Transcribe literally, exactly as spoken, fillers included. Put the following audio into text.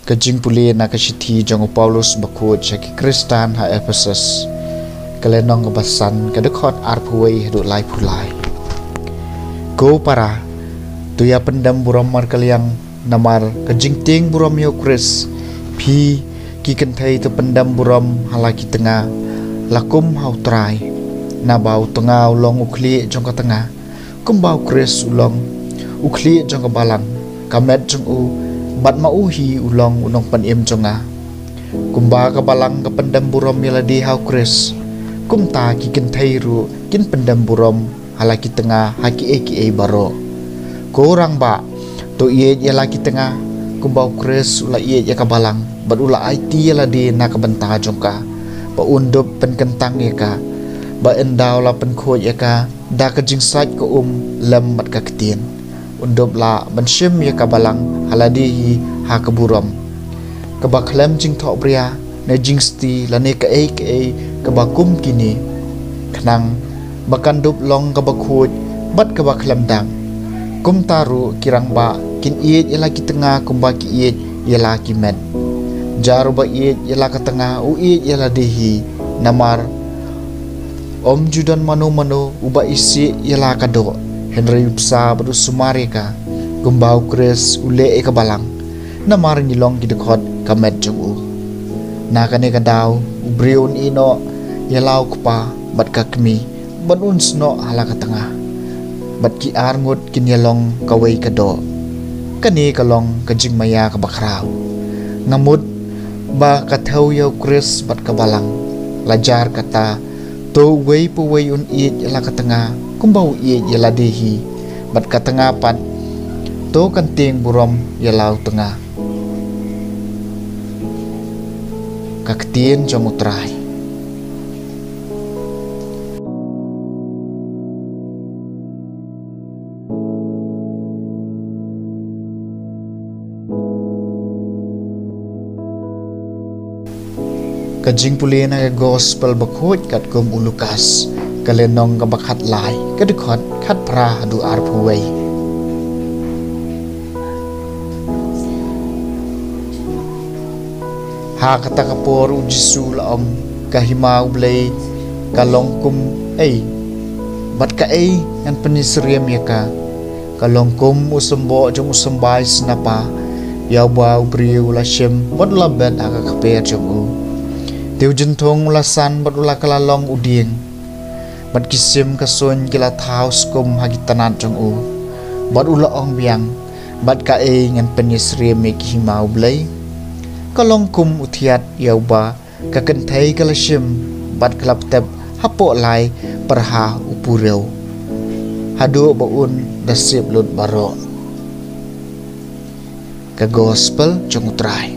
Ka jingpule na ka shithi jong u Paulus bakhuid sha ki Khristan ha Ephesus. Ka lynnong kaba san, ka dkhot arphew wei haduh laiphew lai. Ko para, to ïa pyndem burom markylliang, namar ka jingtieng burom ïa u Khrist. Phi ki kynthei, to pyndem burom ha la ki tnga, la kum ha u Trai. Naba u tnga u long u khlieh jong ka tnga, kumba u Khrist u long u khlieh jong ka balang, ka met jong u, bad ma u hi u long u nongpynim jong nga. Kumba ka balang ka pyndem burom ïa lade ha u Khrist, kumta ki kynthei ruh kin pyndem burom ha la ki tnga ha kiei kiei baroh. Ko rangbah, to ïeit ïa la ki tnga, kumba u Khrist u la ïeit ïa ka balang, bad u la aiti ïa lade na ka bynta jong ka, ba un dup pynkyntang ïa ka, ba ynda u la pynkhuid ïa ka da ka jingsait ka um lem bad ka ktien, un dup lah ban shim ïa ka balang ha lade hi ha ka burom, kaba khlem jingthohbria, ne jingsti, lane kaei kaei kaba kum kine, khnang ba kan dup long kaba khuid bad kaba khlem dang. Kumta ruh ki rangbah kin ïeit ïa la ki tnga kumba ki ïeit ïa la ki met. Jar uba ïeit ïa la ka tnga u ïeit ïa lade hi, namar ym ju don mano mano uba isih ïa la ka doh, hynrei u bsa bad u sumar ïa ka, kumba u Khrist u leh ïa ka balang, namar ngi long ki dkhot ka met jong u. Na kane ka daw u briew un ïehnoh ïa la u kpa bad ka kmie, bad un snoh ha la ka tnga, bad ki arngut kin ïa long kawei ka doh. Kane ka long ka jingmaïa kaba khraw. Nga mut ba ka thew ïa u Khrist bad ka balang. La jar kata, to uwei pa uwei un ïeit ïa la ka tnga kumba u ïeit ïa lade hi, bad ka tnga pat to kan tieng burom ïa la u tnga. Ka ktien jong u Trai. Ka jingpule na ka gospel bakhuid katkum u Lukas, ka lynnong kaba khatlai, ka dkhot khatphra haduh arphew wei. Ha kata ka por u Jisu u la ong, ka hima u Blei ka long kum ei, bad kaei ngan pynsyriem ïa ka? Ka long kum u symboh jong u symbai snapa, ïa uba u briew u la shim bad u la bet ha ka kper jong u. Te u jynthung u la san bad u la kylla long u dieng, bad ki sim ka suiñ ki la thaw skum ha ki tnat jong u. Bad u la ong biang, bad kaei ngan pynsyriem ïa ka hima u Blei? Ka long kum u thiat ïa uba ka kynthei ka la shim bad ka la ptep hapoh lai pyrha u puriew, haduh ba un da sip lut baroh. Ka gospel jong u Trai.